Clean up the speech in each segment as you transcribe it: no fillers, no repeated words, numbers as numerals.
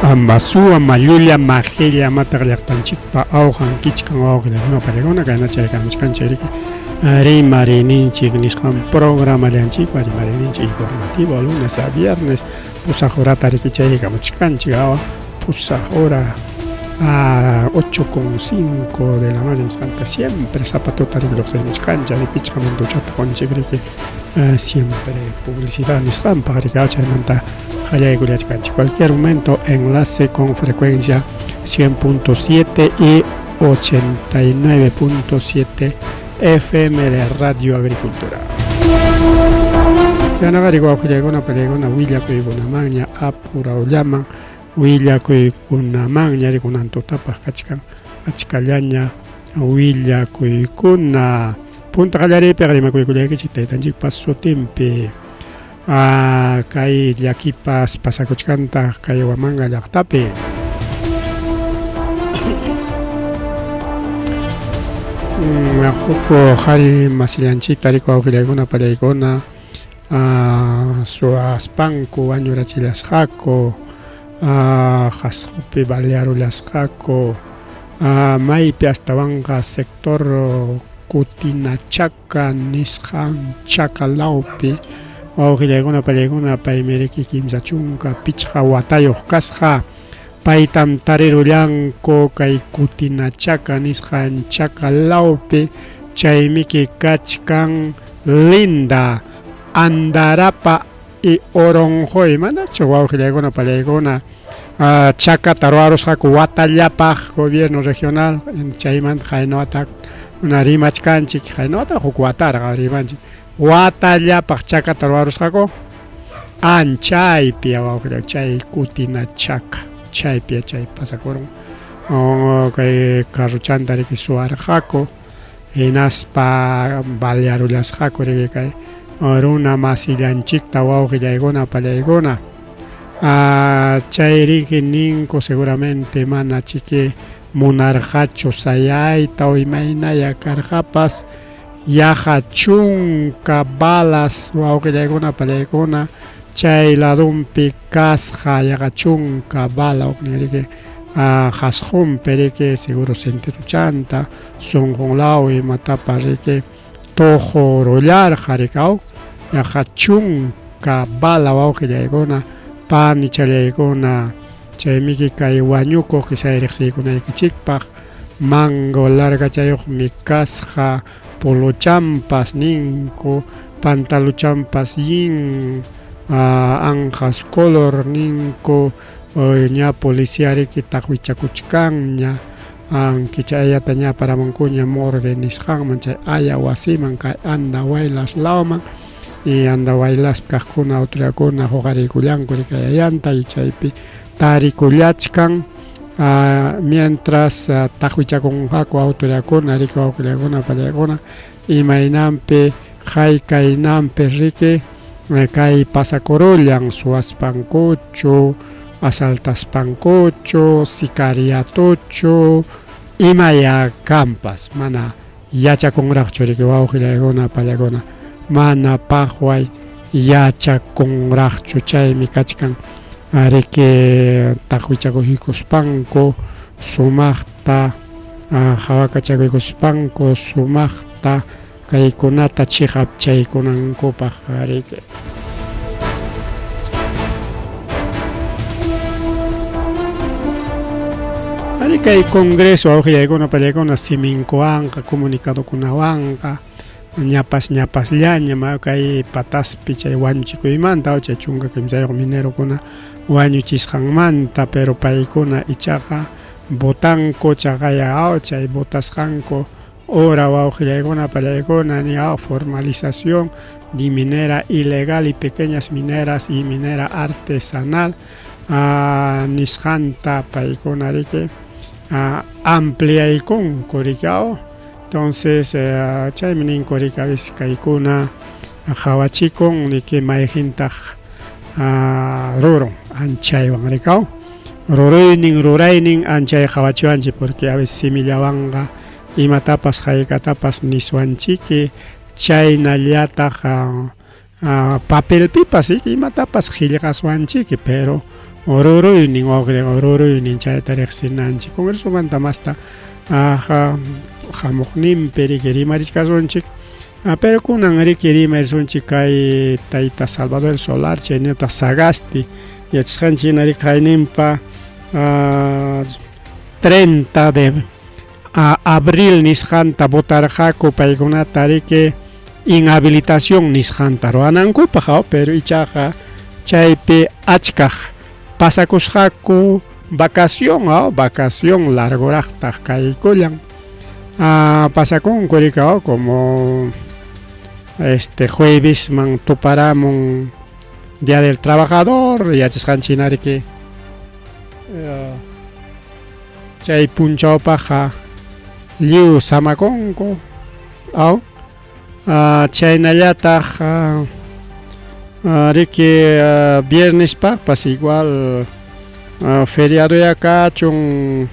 Ambasua, Mallulla, Majella, amataq llaqtanchikpa awqan kichkan wawqillakuna pallakuna kayna chaykamuchkanchik riki rimariyninchik nisqan programallanchikpa rimariyninchik informativo lunes a viernes pusaq horata riki chaykamuchkanchik awa pusaq hora a 8:05 de la noche nisqanta siempre sapa tuta riki lluqsimuchkanchik ari pichqa mintuchata qunchik riki siempre publicidad nisqanpaq riki chaymanta qallaykullachkanchik cualquier momento enlace con frecuencia 100.7 y 89.7 FM de Radio Agricultura. Chaynaqa wawqillaykuna pallaykuna willakuykunamanña apurawllaman willakuykunamanña rikunan tutapaq kachkan achkallaña willakuykuna. Punta qallariypiqa rimakuykullaykichik taytanchikpa sutinpi. Kay llakipas pasakuchkantaq kay Huamanga llaqtapi. Huk qhari masillanchikta riku wawqillaykuna pallaykuna suwaspanku wañurachillasqaku, qhasqupi balearullasqaku, maypi astawanqa sector Kutinachaka nisqan chaka lawpi wawqillaykuna pallaykuna paymi riki 35 watayuq kasqa, paytam tarirullanku kay Kutinachaka nisqan chaka lawpi, chaymiki kachkan Linda, Andarapa y Oronjoy, manachu wawqillaykuna pallaykuna chakata ruwarusqaku watallapaq gobierno regional, chaymanta qaynawata una rimachkanchik, qaynawata huk watarqa rimanchik, watallapaq chakata ruwarusqaku anchaypi wawqilla chay kutina chaka, chaypi chay pasakurun kay carrochanta riki suwarqaku hinaspa balearullasqaku riki kay runa masillanchikta wawqillaykuna pallaykuna chay riki ninku seguramente mana chiki munarqachu sayayta o imaynaya karqapas yaqa chunka balas wawqillaykuna pallaykuna chay ladunpi kasqa yaqa chunka bala huknin riki qhasqunpi riki seguro sentiduchanta sunqun law imatapas riki tuqurullarqa riki aw yaqa chunka bala wawqillaykuna panichallaykuna chaymiki kay wañukuq kisay riqsiykunaykichikpaq mango largachayuqmi kasqa pulochampas ninku pantaluchampas yin anqas color ninku ña policía riki taqwichakuchkanña chay ayata ña aparamunkuña morgue nisqanman chay aya wasiman kay Andahuaylas lawman y Andahuaylaspi kaqkuna autoridadkuna huqariykullanku riki ayanta y chaypi tarikullachkan mientras taqwichakunqaku autoridadkuna riki wawqillakuna pallaykuna imaynanpi haykaynanpi riki kay pasakurullan suwaspankuchu asaltaspankuchu sicariatochu imaya kanpas mana yachakunraqchu riki wawqillaykuna pallakuna mana paqway yachakunraqchu chaymi kachkan riki taqwichakuykuspanku sumaqta qhawakachakuykuspanku sumaqta kaykunata chiqapchaykunankupaq riki. Ari kay Congreso wawqillaykuna pallaykuna siminkuwanqa comunicadokunawanqa ñapas ñapasllaña kay pataspi chay wañuchikuymanta chay 13 minerokuna wañuchisqanmanta pero paykuna ichaqa votanku chaqaya chay votasqanku hora wawqillaykuna pallaykuna ni formalización de minera ilegal y pequeñas mineras y minera artesanal nisqanta paykuna riki ampliaykunku riki entonces chaymi ninku riki a veces kaykuna qhawachikun riki mayqintaq rurun anchaywan riki ruruynin ruraynin anchay qhawachiwanchik porque a veces simillawanqa imatapas haykatapas niswanchiki chaynallataq papelpipas imatapas qillqaswanchiki pero Ruruynin wawqillayqa ruruynin chayta riqsinanchik. Congresomanta masta hamuqninpi riki rimarichkasunchik. Pero kunan riki rimarisunchik kay tayta Salvador Solar chaynataq Sagasti yachasqanchik hina riki qayninpa 30 de abril nisqanta votarqaku paykunata riki inhabilitación nisqanta ruwanankupaq, pero ichaqa chaypi achkaq pasakusqaku vacación, vacación largoraqtaq kaykullan pasakunku riki, como este juevesman tuparamun Día del Trabajador yachasqanchik hina riki chay punchawpaqqa lliw samakunku aw chaynallataq riki viernespaqpas igual feriadoya kachun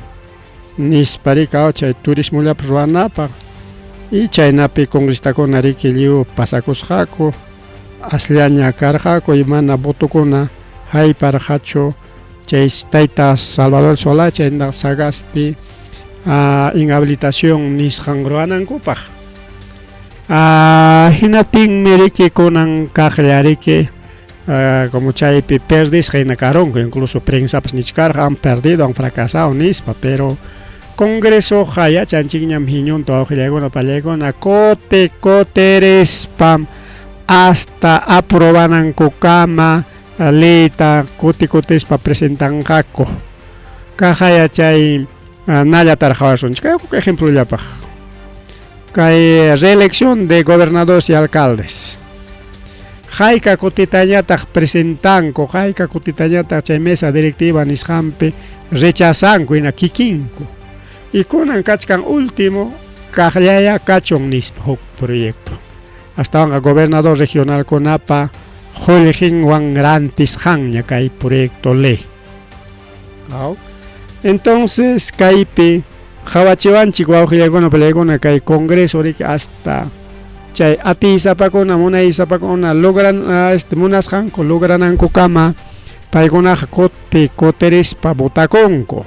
nispa riki aw chay turismollapas ruwanapaq y chaynapi congresistakuna riki lliw pasakusqaku asllaña karqaku y mana votokuna hayparqachu chay tayta Salvador Solá chaynataq Sagasti inhabilitación nisqan ruwanankupaq. Hinaptinmi riki kunan kaqlla riki como chaypi perdisqa hina karunku, incluso prensapas nichkarqa han perdido, han fracasado nispa, pero Congresoqa yachanchikñam hiñunta wawqillaykuna pallaykuna kuti kutirispam hasta aprobanankukama leyta kuti kutispa presentanqaku. Kaqaya chay nallataraq qawasunchik. Kay huk ejemplollapaq. Kay reelección de gobernadores y alcaldes. Hayka kutitañataq presentanku, hayka kutitañataq chay mesa directiva nisqanpi rechazanku hina kikinku. Y kunan kachkan último kaqllaya kachun nispa huk proyecto. Astawanqa gobernador regionalkunapa qullqinwan rantisqanña kay proyecto ley. Entonces kaypi qawachiwanchik wawqillaykuna palaykuna kay Congreso riki hasta chay atiysapakuna munaysapakuna logran este munasqanku logranankukama paykunaqa kuti kutirispa votakunku.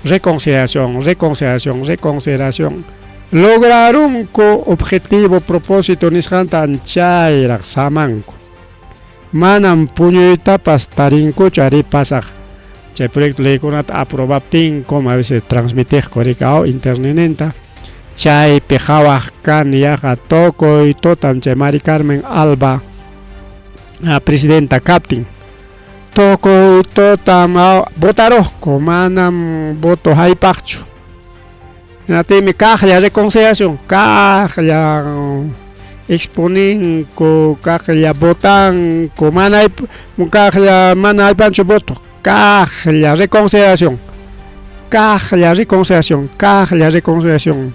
Reconsideración, reconsideración, reconsideración. Lograrunku objetivo, propósito nisqanta chayraq samanku. Manam puñuytapas tarinkuchu ari pasaq chay proyecto leykunata aprobaptinku a veces transmitiqku riki internetninta chaypi qhawaq kani yaqa tukuy tutam chay Mari Carmen Alba presidenta kaptin tukuy tutam votaruqku manam voto haypaqchu. Hinaptinmi kaqlla reconciliación, kaqlla exponinku, kaqlla votanku, mana kaqlla mana haypanchu voto, kaqlla reconciliación, kaqlla reconciliación, kaqlla reconciliación.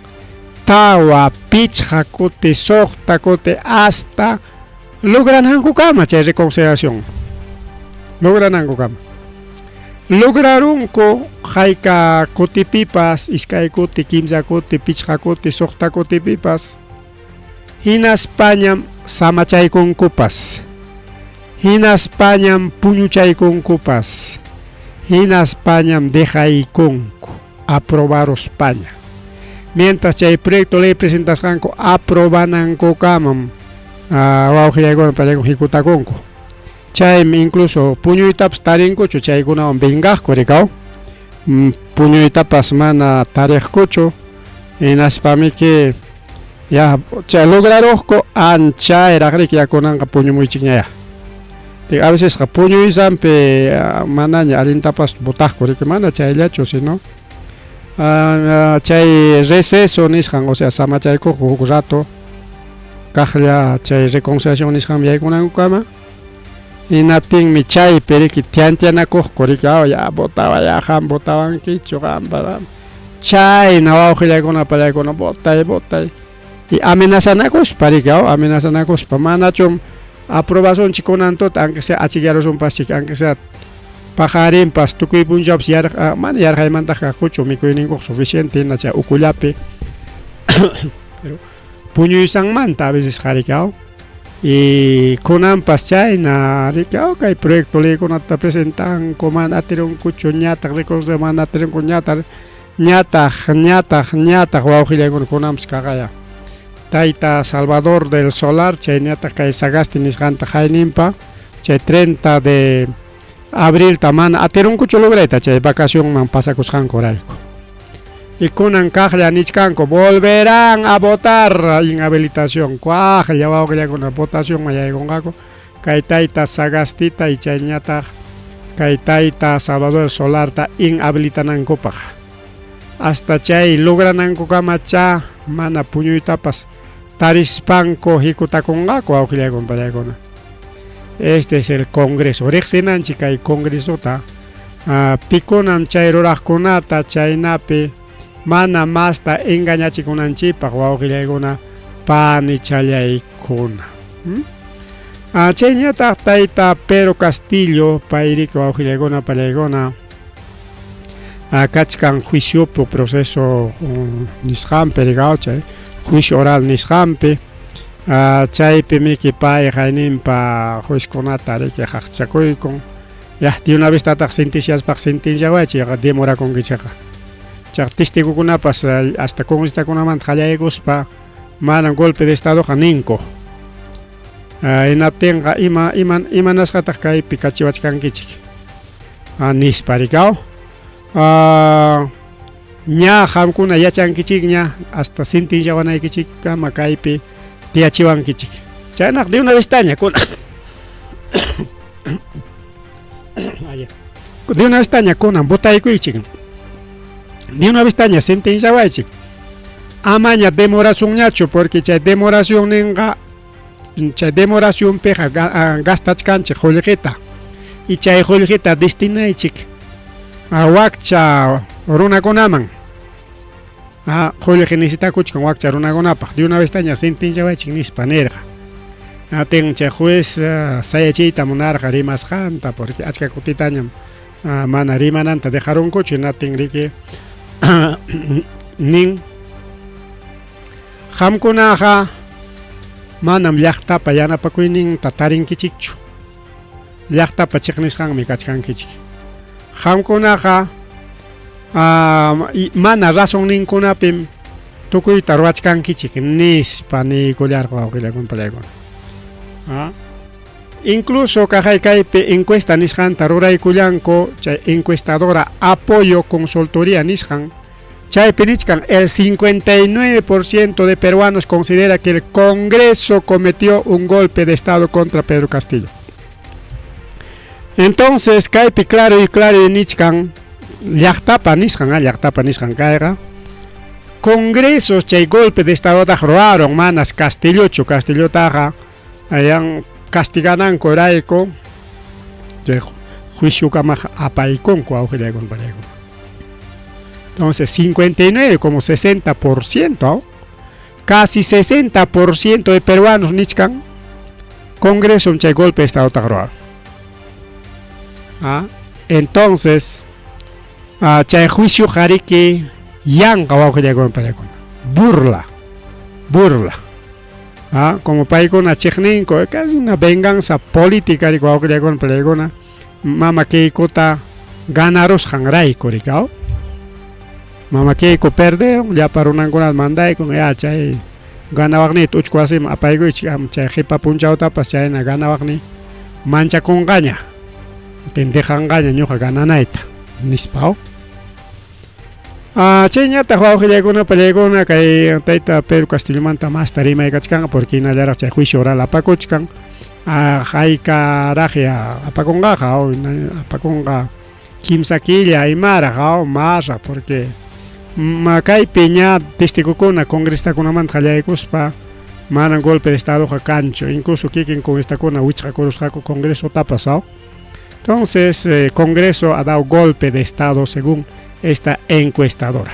Tawa, pichqa kuti, suqta kuti hasta logranankukama chay reconciliación. Logranankukama. Lograrunku hayka kutipipas, iskay kuti, kimsa kuti, pichqa kuti, suqta kutipipas. Hinaspañam samachaykunkupas. Hinaspañam puñuchaykunkupas. Hinaspañam dejaykunku aprobaruspaña. Mientras chay proyecto ley presentasqanku aprobanankukamam wawqillaykuna pallaykuna hikutakunku. Chaymi incluso puñuytapas tarinkuchu chaykunawan vengaqku rikaw. Puñuytapas mana tariqkuchu hinaspamiki ya chay lograruqku anchayraq riki ya kunanqa puñumuychikña ya. A vecesqa puñuysampi manaña allintapas votaqku riki mana chayllachu sino chay receso nisqan o sea samachaykuqku huk rato kaqlla chay reconciliación nisqanmi yaykunankukama hinaptinmi chaypi riki tiantianakuqku riki ya votawa ya qam votawankichu qampa chayna wawqillaykuna pallaykuna votay votay y amenazanakuspa riki amenazanakuspa manachum aprobasunchik kunan tuta aunque sea achikyarusunpaschik aunque sea paqarinpas tukuy punchawpas yarqa mana yarqaymantaq kaqkuchu mikuyninkuqa suficiente hina chay ukullapi pero puñuysanmanta a veces riki. Y kunanpas chayna riki oh, kay proyecto leykunata presentanku mana atirunkuchu ñataq recurso mana atirunku ñataq ñataq ñataq ñataq wawqillaykuna kunanpas kaqaya tayta Salvador del Solar chayñataq kay Sagasti nisqanta hayninpa chay 30 de abrilta mana atirunkuchu lograyta chay vacacionman pasakusqankurayku. Y kunan kaqlla nichkanku volverán a votar inhabilitación kuaqlla wawqillakuna votacionman yaykunqaku kay tayta Sagastita y chayñataq kay tayta Salvador Solarta inhabilitanankupaq. Hasta chay logranankukamacha mana puñuytapas tarispanku hikutakunqaku wawqillaykuna pallaykuna. Este es el Congreso. Riqsinanchik kay Congresota pikunam chay ruraqkunata chaynapi mana masta engañachikunanchikpaq wawqillaykuna panichallaykuna. Chayñataq tayta Pedro Castillo payriki wawqillaykuna pallaykuna kachkan juiciopi proceso nisqanpi riqaw chay juicio oral nisqanpi chaypi miki pay hayninpa juezkunata riki qaqchakuykun ya de una vez tataq sentenciaspaq sentenciawaychik demorakunkichikqa chayqa testigokunapas hasta congresitakunamanta qallaykuspa manam golpe de estadoqa ninku hinaptinqa ima ima imanasqataq kaypi kachiwachkankichik nispa rikaw ña qamkuna yachankichikña hasta sentenciawanaykichikkama kaypi tiyachiwankichik chaynaqa de una vez taña kuna de una vez taña kunan votaykuychik de una vez taña sentenciawaychik amaña demorasunñachu porque chay demoracionninqa chay demoracionpiqa gastachkanchik qullqita y chay qullqita destinaychik wakcha runakunaman qullqi necesitakuchkan wakcha runakunapaq de una vez taña sentenciawaychik nispa nirqa. Atin chay juez sayachiyta munarqa rimasqanta porque achka kutitañam mana rimananta dejarunkuchu hinaptin riki nin qamkunaqa manam llaqtapa yanapakuyninta tarinkichikchu llaqtapa chiqnisqanmi kachkankichik qamkunaqa mana razonninkunapim tukuyta ruwachkankichik nispa niykullarqa wawqillakuna pallaykuna. Incluso kaqay kaypi encuesta nisqanta ruraykullanku chay encuestadora Apoyo Consultoría nisqan chaypi nichkan el 59% de peruanos considera que el Congreso cometió un golpe de Estado contra Pedro Castillo. Entonces kaypi claro y claro nichkan llaqtapa nisqan llaqtapa nisqan kayqa Congreso chay golpe de Estado ruwaron manas Castillochu Castillotaqa ayan castigananku rayku chay juiciokamaqa apaykunku wawqillaykuna pallaykuna. Entonces 59 como 60%, casi 60% de peruanos nichkan Congreso chay golpe de Estado ruwaron. Entonces chay juicio qariki yanqa wawqillaykuna pallaykuna burla burla como paykuna chiqninku casi una venganza política riki wawqillaykuna pallaykuna mama Keikota ganarusqanrayku rikaw mama Keiko perderon llapa runankunata mandaykun ya chay ganawaqniyta uchku wasiman apaykuychik ama chay qipa punchawtapas chayna ganawaqniy manchakunqaña dejanqaña ñuqa gananayta nispa. Chayñataq wawqillaykuna pallaykuna kay tayta Pedro Castillomanta masta rimaykachkanqa porque hinallaraq chay juicio oral apakuchkan haykaraqya apakunqaqa apakunqa kimsa killa imaraq masraq porque kaypi ña testigokuna congresistakunamanta qallaykuspa manam golpe de estadoqa kanchu incluso kikin congresistakuna wichqakurusqaku congresotapas. Entonces Congreso ha dado golpe de estado según esta encuestadora.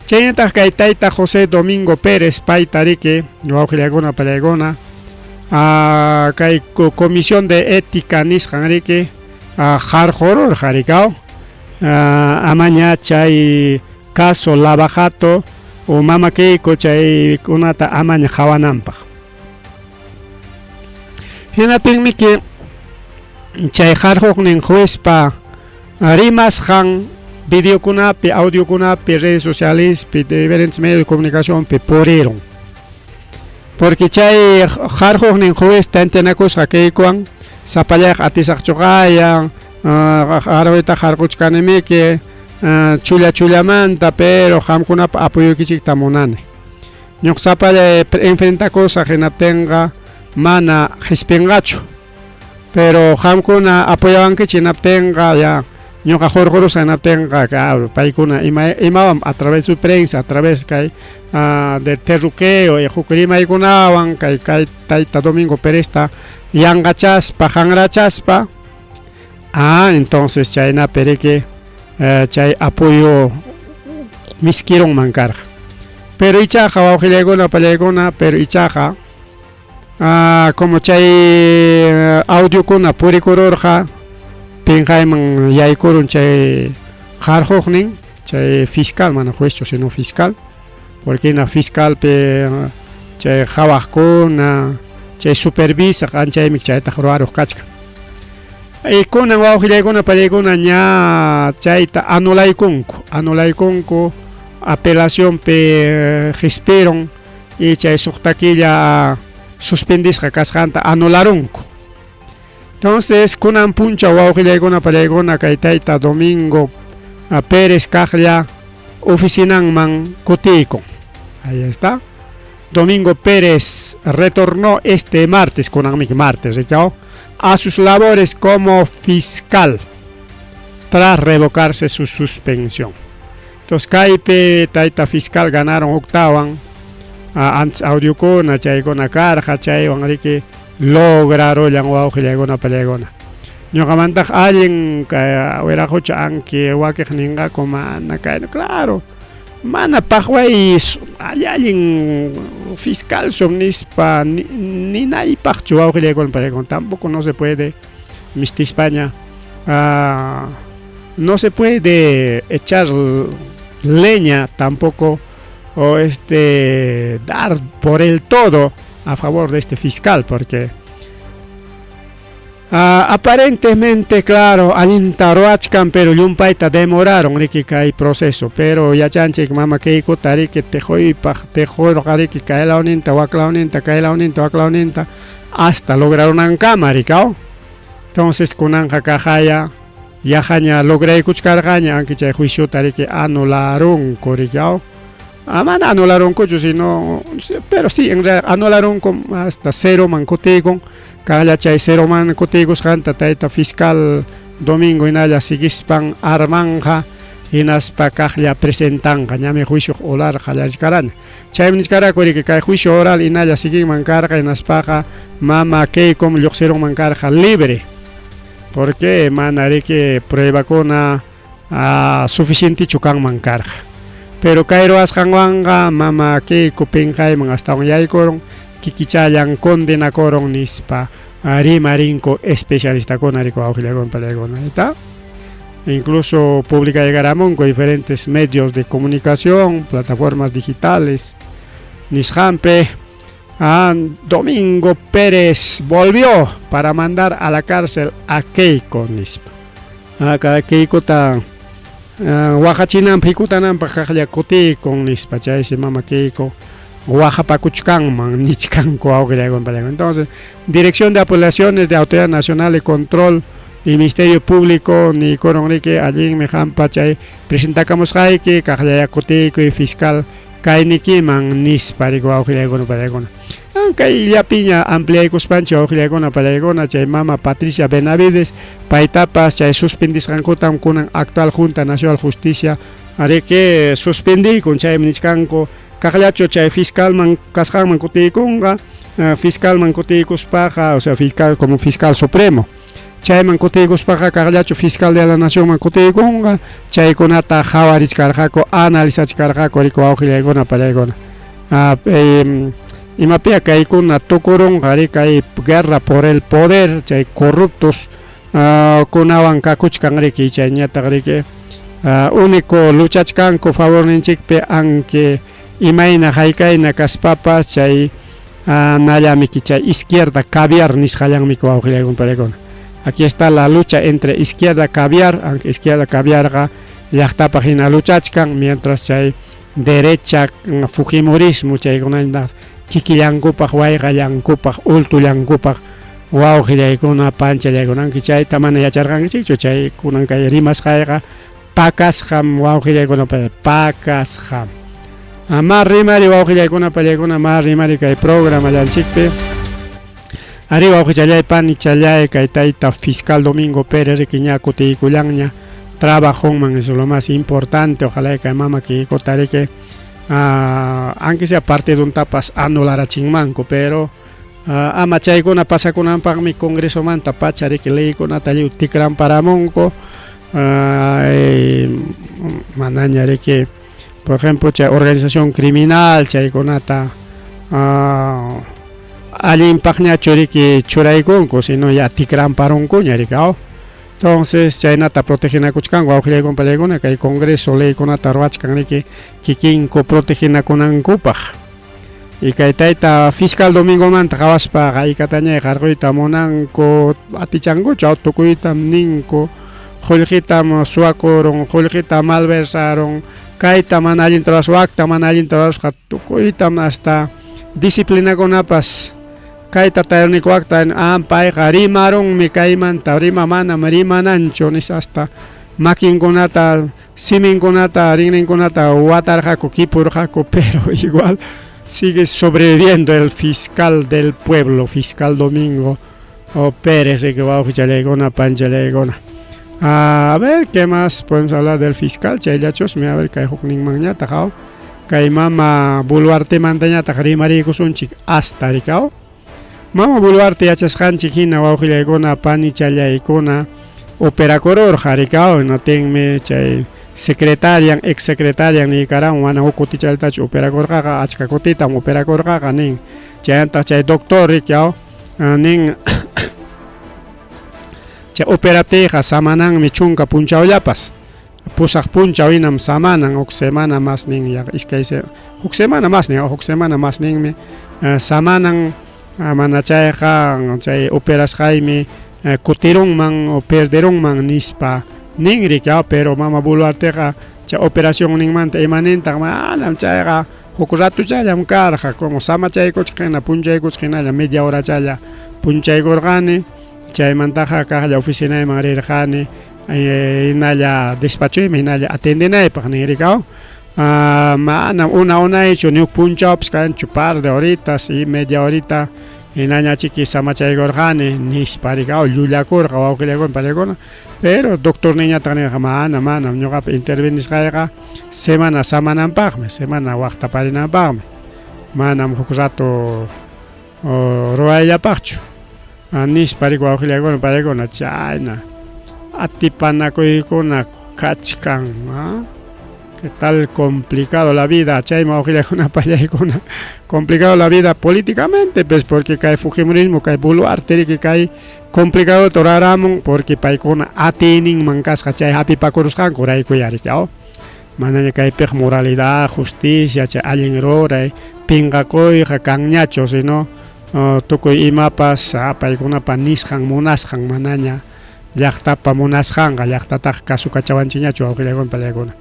Chaynataq kay tayta José Domingo Pérez payta riki wawqillaykuna pallaykuna kay comisión de ética nisqan riki qarqururqa rikaw amaña chay caso Lava Jato o mama Keiko chaykunata amaña qawananpaq. Hinaptinmiki chay qarquqnin juezpa rimasqan videokunapi, audiokunapi, redes socialespi, diferentes medios de comunicacionpi purirun. Porque chay qarquqnin juez tanteanakusqa Keikowan sapallayqa atisaqchuqaya, qarquytaqa qarquchkanimiki chulla chullamanta, pero qamkunapa apoyoykichikta munani. Ñuqa sapallay enfrentakusaq hinaptinqa mana qispinqachu. Pero qamkuna apoyawankichik hinaptinqa ya ñuqa hurqurusaq hinaptinqa paykuna ima imawan a través de prensa, a través kay de terruqueo y huk rimaykunawan kay kay tayta Domingo Perezta yanqachaspa, qanrachaspa. Ah, entonces chaynapi riki chay apoyo miskirunman karqa. Pero ichaqa wawqillaykuna, pallaykuna, pero ichaqa como chay audiokuna purikururqa pinqayman yaykurun chay qarquqnin, chay fiscal, mana juezchu sino fiscal, porque hina fiscalpi chay qhawaqkuna, chay supervisaq anchaymi chaytaq ruwaruq kachkan. Y kunan wawqillaykuna, pallaykuna ña chayta anulaykunku, anulaykunku apelacionpi qispirun y chay suqta killa suspendisqa kasqanta anularunku. Entonces kunan punchaw wawqillaykuna, pallaykuna kay tayta Domingo Pérez kaqlla oficinanman kutiykun. Ahí está. Domingo Pérez retornó este martes, kunanmiki martes, richaw, a sus labores como fiscal tras revocarse su suspensión. Entonces kaypi tayta fiscal ganaron huktawan antes audiokuna chaykuna karqa chaywan riki lograrullan wawqillaykuna pallaykuna. Ñuqamantaq allin kay wiraqucha anki wakiq ninqaku mana kayna claro mana paqway alli allin fiscal son nispa ninaypaqchu wawqillaykuna pallaykuna tampoco no se puede mistispaña no se puede echar leña tampoco o dar por el todo a favor de este fiscal porque aparentemente claro allinta ruwachkan pero llumpayta demoraron riki kay proceso pero yachanchik mama Keikota riki tejoypaq tejoyqa riki kay lawninta wak lawninta kay lawninta wak lawninta hasta lograrunankama rikaw. Entonces kunanqa kaqaya yaqaña lograykuchkarqaña anki chay juiciota riki anularunku rikaw. Mana anularunkuchu sino pero sí en realidad anularunku hasta ceroman kutiykun kaqlla chay ceroman kutiykusqanta tayta fiscal Domingo hinalla siguispan armanja hinaspa kaqlla presentanqa ñami juicio oral qallarichkaraña. Chaymi nichkaraku riki kay juicio oral hinalla siguinman karqa hinaspaqa mama Keikom lluqsirunman karqa libre porque mana riki pruebakuna suficientechu kanman karqa. Pero kay ruwasqanwanqa mama Keiko pinqayman astawan yaykurun kikichallan condenakurun nispa rimarinku especialistakuna riku wawqillaykuna pallaykuna. Está incluso publicayaramunku diferentes medios de comunicación, plataformas digitales. Nisqanpi Domingo Pérez volvió para mandar a la cárcel a Keiko nispa. Cada Keikota waqachinanpaq hikutananpaq kaqlla kutiykun nispa chaysi mama Keiko waqapakuchkanman nichkanku wawqillaykuna pallaykuna. Entonces, Dirección de Apelaciones de Autoridad Nacional de Control y Ministerio Público niykurun riki allinmi qampa chay presentakamusqayki kaqllaya kutiykuy fiscal kaynikiman nispa riki wawqillaykuna pallaykuna. Kayllapiña ampliaykuspanchik wawqillaykuna pallaykuna chay mama Patricia Benavides paytapas chay suspendisqankutam kunan actual Junta Nacional Justicia riki suspendiykun chaymi nichkanku kaqllachu chay fiscalman kasqanman kutiykunqa fiscalman kutiykuspaqa o sea fiscal como fiscal supremo chayman kutiykuspaqa kaqllachu fiscal de la nacionman kutiykunqa chaykunata qhawarichkarqaku analizachkarqaku riki wawqillaykuna pallaykuna. Imapiya kaykuna tukurunqa ri kay guerra por el poder chay corruptos kunawan kakuchkan riki chayñataq riki único luchachkanku favorninchikpi anki imayna haykayna kaspapas chay Nallamiki chay izquierda caviar nisqallanmiki wawqillaykuna pallaykuna. Aquí está la lucha entre izquierda caviar, aunque izquierda caviarqa llaqtapaq hina luchachkan, mientras chay derecha fujimorismo chaykunata kikillankupaq, wayqallankupaq, ultullankupaq wawqillaykuna, panchallaykuna, aunque chayta mana yacharqankichikchu, chay kunan kay rimasqayqa pakasqam wawqillaykuna pakasqam. Ma rimari wawqillaykuna pallaykuna ma rimari kay programallanchikpi. Ari wawqichallay panichallay kay tayta fiscal Domingo Pérez riki ña kutiykullanña trabajonman, eso es lo más importante, ojalá kay mama Keikota riki aunque sea partiduntapas anularachinmanku, pero ama chaykuna pasakunanpaqmi congresomanta pacha riki leykunata lliw tikramparamunku manaña riki por ejemplo chay organización criminal chaykunata allinpaqñachu riki churaykunku, sino ya tikramparunkuña riki aw. Entonces chaynata protegenakuchkanku wawqillaykuna pallaykuna kay congreso leykunata ruwachkan riki kikinku protegenakunankupaq. Y kay tayta fiscal Domingomanta qhawaspa haykatañay qarquyta munanku atichankuchu aw tukuytam ninku qullqitam suwakurun, qullqita malversarun, kayta mana allinta rurasqa, wakta mana allinta rurasqa, tukuytam hasta disciplinakunapas kayta tayarniku wakta payqa rimarunmi kaymanta rima manam rimananchu nispa hasta makinkunata siminkunata rinrinkunata watarqaku kipurqaku, pero igual sigue sobreviviendo el fiscal del pueblo, fiscal Domingo o Pérez, riki wawqichallaykuna panchallaykuna. A ver, ¿qué más podemos hablar del fiscal? Chayllachusmi, a ver, kay hukninmanñataq aw. Kay mama Boluartemantañataq rimariykusunchik hasta riki aw. Mama Boluarte yachasqanchik hina wawqillaykuna panichallaykuna operakururqa riki aw, hinaptinmi chay secretarian, ex secretarian niykaran mana huk kutichallatachu operakurqaqa, achka kutitam operakurqaqa nin. Chaymantaq chay doctor riki aw nin chay operaptiyqa samananmi 10 punchawllapas, 8 punchaw hinam samanan, huk semana mas nin, yaqa iskay huk semana mas nin, huk semana mas ninmi samanan, mana chayqa chay operasqaymi kutirunman o perderunman nispa nin riki aw, pero mama Boluarteqa chay operación ninmanta imanintaq manam chayqa huk ratuchallam karqa, como samachaykuchqa hina punchaykuchqa hinalla media horachalla punchaykurqani, chaymantaqa kaqlla oficinayman rirqani hinalla despachuyman hinalla atendenaypaq nin riki aw. Manam una unaychu ni huk punchawpas kanchu par de horitas y media horita hinañachiki samachaykurqani nispa riki aw llullakurqa wawqillakuna pallaykuna, pero doctor niñataq nirqa mana manam ñuqapa intervenisqayqa semana samananpaqmi, semana waqtaparinanpaqmi, manam huk rato ruwayllapaqchu nispa riki wawqillaykuna pallaykuna chayna atipanakuykuna kachkan. ¿Qué tal complicado la vida? Chaymi wawqillaykuna pallaykuna complicado la vida políticamente, pues porque kay fujimorismo, kay Boluarte riki kay complicado ruraramun porque paykuna atiyninman kasqa chay hapipakurusqanku raykuya riki aw. Manaña kaypiq moralidad, justicia, chay allin ruray, pinqakuyqa kanñachu, sino tukuy imapas paykunapa nisqan munasqan manaña llaqtapa munasqanqa, llaqtataqa kasukachawanchikñachu wawqillaykuna pallaykuna.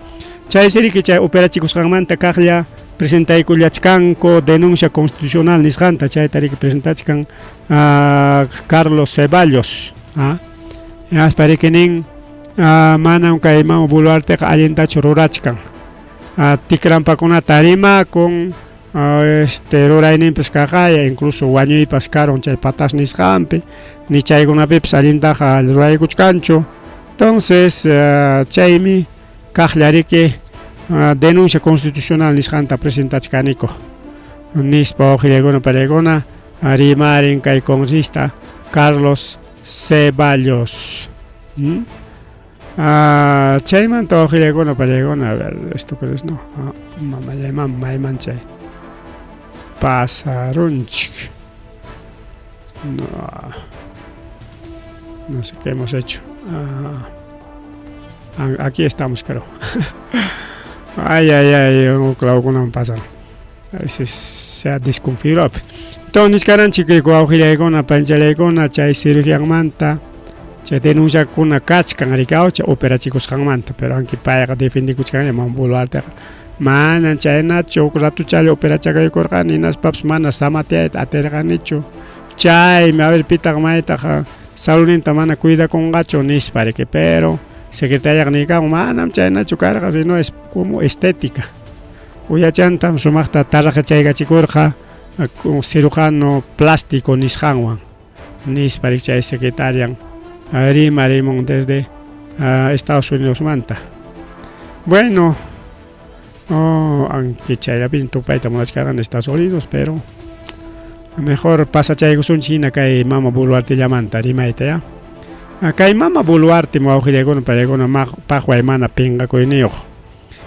Chaysi riki chay operachikusqanmanta kaqlla presentaykullachkanku denuncia constitucional nisqanta, chayta riki presentachkan Carlos Ceballos. Hinaspa riki nin manam kay mama Boluarteqa allintachu rurachkan. Tikrampakunata rimakun, rurayninpas kaqaya, incluso wañuypas karun chay patas nisqanpi, ni chaykunapipas allintaqa ruraykuchkanchu. Entonces chaymi kaqlla riki denuncia constitucional nisqanta presentachkaniku nispa wawqillaykuna pallaykuna rimarin kay congresista Carlos Ceballos. Chaymanta wawqillaykuna pallaykuna, a ver, esto que es no, mamallayman mayman chay pasarunchik. No, no sé qué hemos hecho. Aquí estamos, creo. Ay, ay, ay, un clavo con un pasado. A veces se ha desconfigurado. Entonces nichkaranchik wawqillaykuna, panchallaykuna chay cirugianmanta chay denunciakuna kachkan rikaw chay operachikusqanmanta, pero aunque payqa defendikuchkanña Mama Boluarteqa manan chaynachu huk ratuchalla operachakaykurqani hinaspapas mana samatiyayta atirqanichu chaymi a ver pitaq maytaq saludninta mana cuidakunqachu nispa riki pero secretariaqa niykamun manam chaynachu karqa sino es como estética uyachantam sumaqta taraqachaykachikurqa cirujano plástico nisqanwan nispa riki chay secretarian rimarimun desde Estados Unidosmanta. Bueno, oh, aunque chayllapim tupayta munachkarqani Estados Unidos, pero mejor pasachaykusunchik hina kay mama Boluartellamanta rimayta ya. Kay mama Boluarte wawqillaykuna paykuna paqway mana pinqakuyniyuq.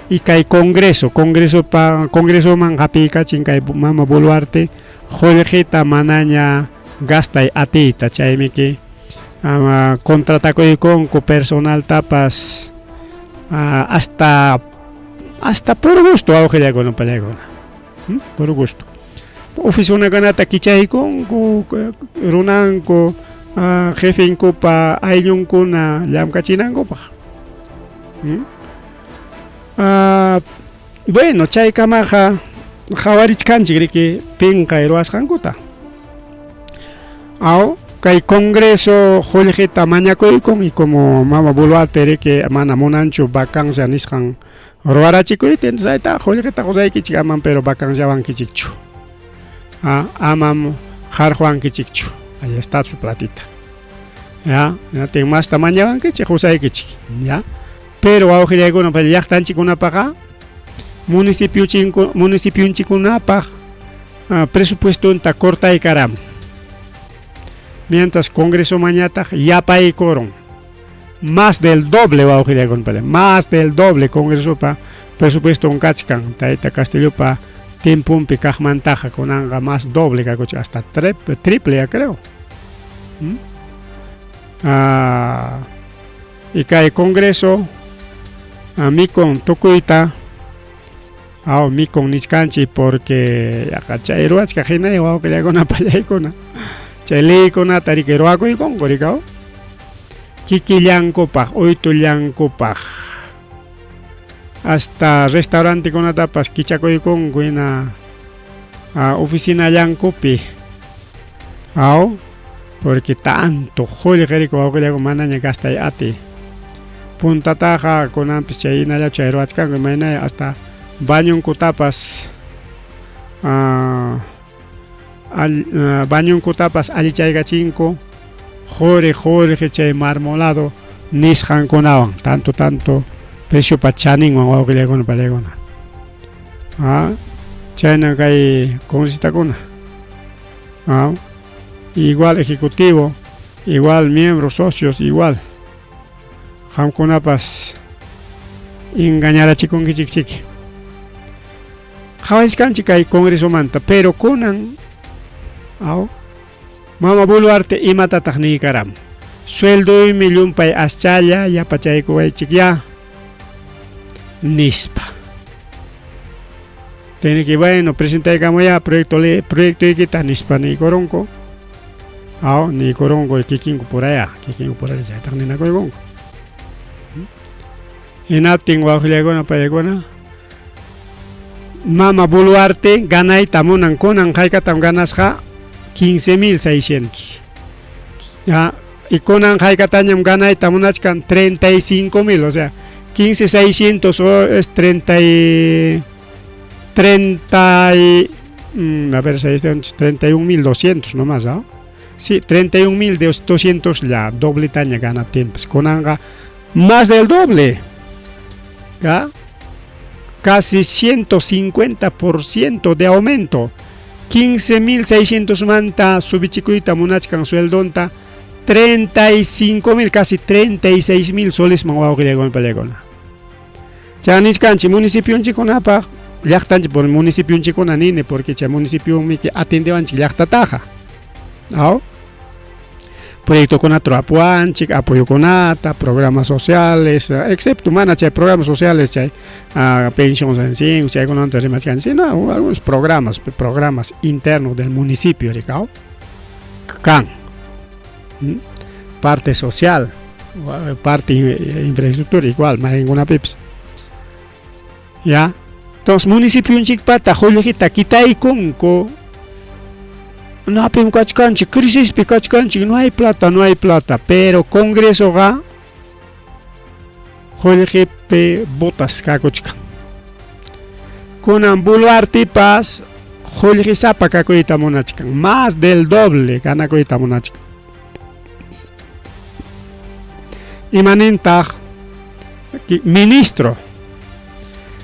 Y kay Congreso, Congresopa, Congresoman hapiykachin kay mama Boluarte qullqita manaña gastay atiyta, chaymiki contratakuykunku personaltapas hasta hasta por gusto wawqillaykuna pallaykuna, por gusto. Oficinakunata kichaykunku, runanku, jefenkupa ayllunkuna llamkachinankupaq. Bueno, chaykamaqa qhawarichkanchik riki pinqay ruwasqankuta. Aw, kay Congreso qullqita mañakuykun y como mama Boluarte riki mana munanchu vacancia nisqan ruwarachikuyta, entonces ayta qullqita qusaykichik amam pero vacanciawankichikchu. Amam qarquwankichikchu. Ahí está su platita. Ya, hinaptin masta mañawankichik qusaykichik, ya. Pero wawqillaykuna llaqtanchikkunapaqa municipionchikkunapaq presupuestonta cortaykaramun. Mientras Congresomanñataq yapaykurun. Más del doble wawqillaykuna, más del doble Congresopa presupueston kachkan tayta Castillopa tiemponpi kaqmantaqa kunanqa más doble kakuchkan hasta triple ya creo. Y kay Congreso mikun tukuyta aw mikun nichkanchik porque yaqa chay ruwachkaq hinalla wawqillaykuna pallaykuna chay leykunata riki ruwakuykunku rikaw kikillankupaq uytullankupaq hasta restaurantekunatapas kichakuykunku hina oficinallankupi aw porque tanto qullqi riki wawqillaykuna manaña gastay atiy puntataqa kunanpis chay hinallachu chay ruwachkanku imaynaya hasta bañonkutapas bañonkutapas allichaykachinku quri qullqi chay marmolado nisqankunawan tanto tanto preciopa chaninwan wawqillaykuna pallaykuna chayna kay congresistakuna igual ejecutivo igual miembros socios igual qamkunapas engañarachikunkichik qhawachkanchik kay congresomanta pero kunan aw mama Boluarte imatataq niykaramun sueldoymi llumpay aschalla yapachaykuwaychik ya nispa tiene que bueno presentaykamuya proyecto proyectoykita nispa niykurunku aw niykurunku kikinku puraya kikinku puraya chaytaq ninakuykunku hinaptin wawqillaykuna paykuna mama Boluarte ganayta munan kunan haykatam ganasqa 15.600 ya y kunan haykatañam ganayta munachkan 35.000 o sea 15.600 es 30 y 30 y, a ver, 31.200 nomás, ¿ah? Sí, 31.200 ya, doble taña gana tiempos. Kunanqa más del doble. ¿Ya? Casi 150% de aumento. 15.600 manta subichikuyta munachkan sueldonta 35.000, casi 36.000 soles man wawqillaykuna pallaykuna. Chanichkanchik municipionchikkunapaq llaqtanchik por municipionchikkuna nini porque chay municipionmi atendewanchik llaqtataqa. Aw? Proyectokunata rurapuwanchik, apoyokunata, programas sociales, excepto mana chay programas sociales chay pensión sensin chaykunamanta rimachkanchik, sino algunos programas, programas internos del municipio rikaw kan. Parte social, parte infraestructura igual mayqinkunapipis. Ya. Entonces municipionchikpata qullqita kitaykunku. Napim kachkanchik, crisispi kachkanchik, no hay plata, no hay plata, pero congresoqa qullqipi botas kakuchkan. Kunan Boluartepas qullqisapa kakuyta munachkan, más del doble ganakuyta munachkan. Imanintaq ministro?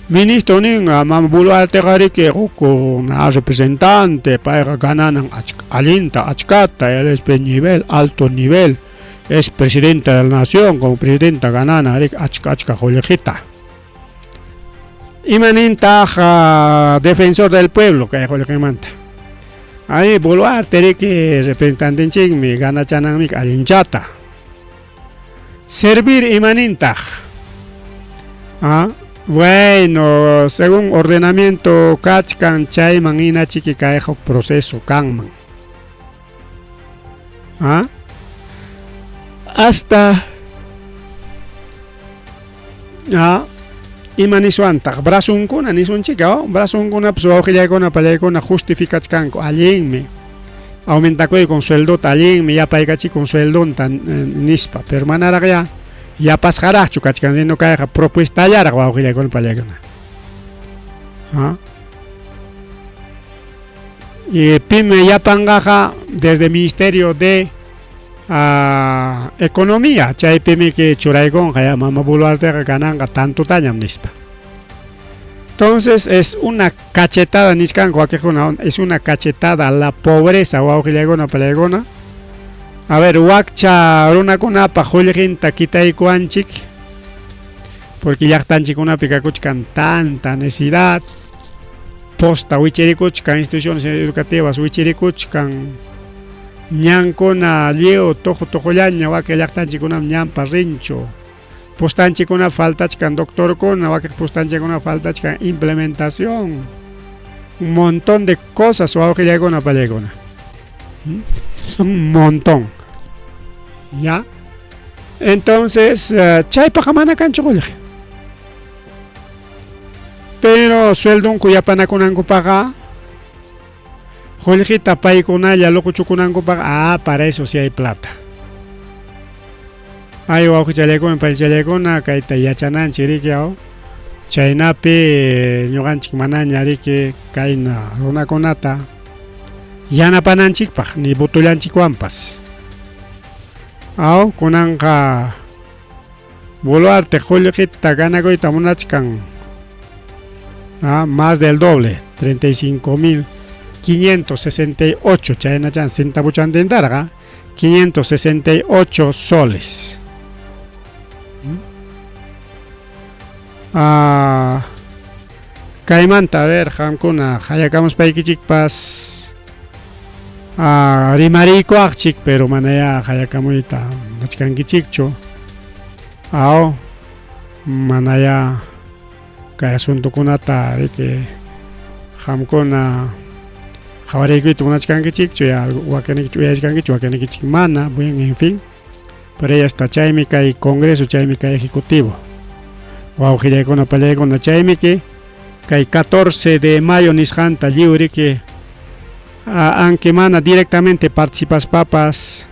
Ministro nin, mama Boluarteqa riki huk representante, payqa gananan allinta, achkata, él es de nivel, alto nivel, es presidente de la nación, como presidenta ganana riki achka achka qullqita. Imanintaq defensor del pueblo kay qullqimanta? Ay, Boluarte riki representantenchikmi, ganachananmi allinchata. Servir imanintaq? Ah, bueno, según ordenamiento kachkan chayman hinachiki kay huk proceso kanman. Ah? Hasta ah, ima niswantaq brazunkuna nisunchik, oh? Brazunkunapas wawqillaykuna pallaykuna justificachkanku allinmi. Aumentakuykun sueldota allinmi yapaykachikun sueldonta nispa, pero manaraq ya yapasqaraqchu kachkan, sino kayqa propuestallaraq wawqillaykuna pallaykuna. ¿Ah? Y pim yapanqaqa desde Ministerio de Economía, chaypimi que churaykunqa ya mama Boluarteqa gananqa tantotañam nispa. Entonces es una cachetada nichkanku wakiqkuna, es una cachetada a la pobreza wawqillaykuna pallaykuna. A ver, wakcha runakunapa qullqinta kitaykuwanchik, porque llaqtanchikkunapi kakuchkan tanta necesidad, posta wichirikuchkan, instituciones educativas wichirikuchkan, ñankuna lliw tuqu tuqullaña wakin llaqtanchikkunam ñanpa rinchu, postanchikuna faltachkan doctorkuna, wakin postanchikuna faltachkan implementación, un montón de cosas wawqillaykuna pallaykuna. Un montón. ¿Ya? Entonces, chaypaqa mana kanchu qullqi. Pero sueldonku yapanakunankupaqa qullqita paykunalla luquchukunankupaqa, ah, para eso sí hay plata. Ay, wawqichallaykuna, paychallaykuna, kayta yachananchik riki, aw. Chaynapi ñuqanchik manaña riki kayna runakunata yanapananchikpaq ni votollanchikwanpas. Aw, kunanqa Boluarte qullqita ganakuyta munachkan. Ah, más del doble, 35.568 chaynachan centavochantintarqa 568 soles. Ah, kaymanta a ver qamkuna qayakamuspaykichikpas rimariykuwaqchik, pero manayá qayakamuyta munachkankichikchu. Aw, manayá kay asuntokunata riki qamkuna qhawariykuyta munachkankichikchu, ya wakinnikichik uyachkankichik, wakinnikichik mana, bien, en fin. Pero ya está, chaymi kay congreso, chaymi kay ejecutivo. Wawqillaykuna, pallaykuna, chaymi que kay 14 de mayo nisqanta lliw riki aunque mana directamente participaspapas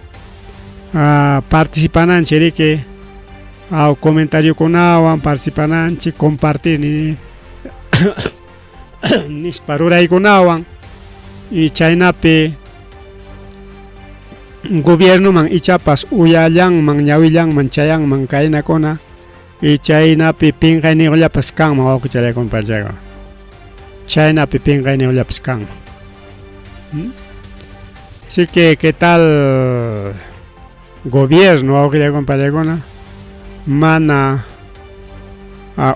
participananchik riki aw comentariokunawan participananchik, compartir ni nispa ruraykunawan y chaynapi gobiernoman ichapas uyallanman ñawillanman chayanman kaynakuna y chaynapi pinqayniyuqllapas kanman wawqichallaykuna pachaykuna, chaynapi pinqayniyuqllapas kanman. Así que, ¿qué tal gobierno wawqillaykuna pachaykuna? Mana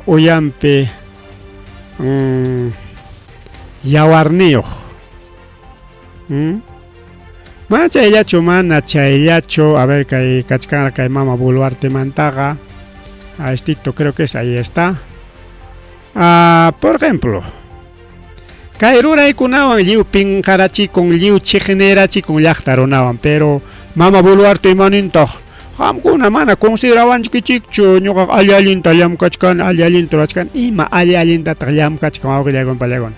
uyampi yawarniyuq. Mana chayllachu, mana chayllachu. A ver, kay kachkanra kay mama Boluartemantaqa. A estito creo que es, ahí está. Ah, por ejemplo, kay ruraykunawan lliw pinqarachikun, lliw chiqnirachikun llaqta runawan, pero mama Boluarte imanintaq? Qamkuna mana considerawanchikchikchu, ñuqaqa alli allinta llamkachkani, alli allinta rurachkani, ima alli allintataq llamkachkan wawqillaykuna pallaykuna.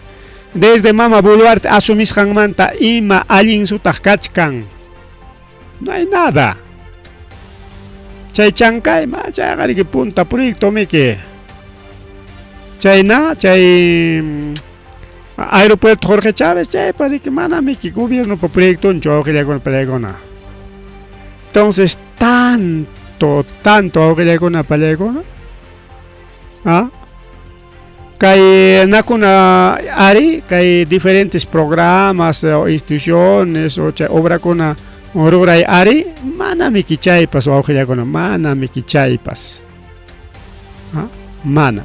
Desde mama Boluarte asumisqanmanta ima allinsutaq kachkan? No hay nada. Chay chankay, ma chayqa riki punta proyecto miki. Chayna, chay aeropuerto Jorge Chávez, chaypa riki mana miki gobiernopa proyectonchu wawqillaykuna pallaykuna. Entonces, tanto, tanto wawqillaykuna pallaykuna. ¿Ah? Kay nakuna ari kay diferentes programas o instituciones o chay obrakuna ruray ari manami chaypas wawqillakuna manami chaypas. ¿Ah? Mana.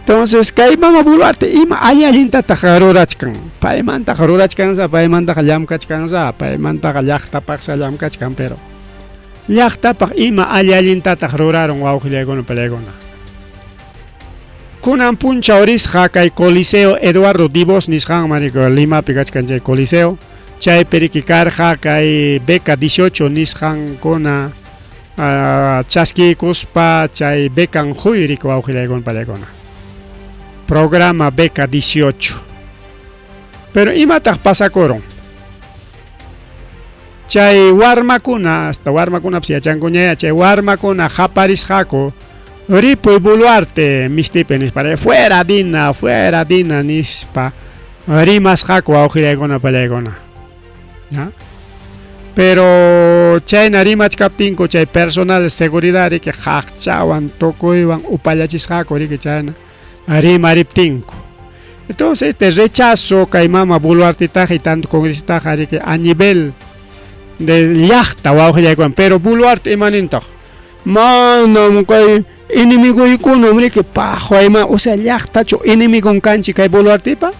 Entonces kay mama Boluarte ima alli allintataq rurachkan, paymantaqa rurachkansa, paymantaqa llamkachkansa, paymantaqa llaqtapaqsa llamkachkan, pero llaqtapaq ima alli allintataq rurarun wawqillaykuna pallaykuna. Kunan punchaw risqa kay Coliseo Eduardo Dibos nisqanman Limapi kachkan chay Coliseo, chaypi riki karqa kay beca 18 nisqankuna chaskiykuspa chay becan huy riki wawqillaykuna pallaykuna. Programa beca 18. Pero imataq pasakurun? Chay warmakuna, hasta warmakunapas yachankuñaya, chay warmakuna qaparisqaku ripuy Boluarte mistipi nispa, fuera Dina, fuera Dina nispa rimasqaku wawqillaykuna pallaykuna. ¿Ya? Pero chayna rimachkaptinku chay personal de seguridad riki qaqchawan tukuywan upallachisqaku riki chayna rimariptinku. Entonces este rechazo kay mama Boluartetaqa y tanto congresitaqa riki a nivel de llaqta wawqillaykuna, pero Boluarte imanintaq? Manam kay enemiguykunam riki paqwayman, o sea llaqtachu enemigon kanchik kay Boluartepa?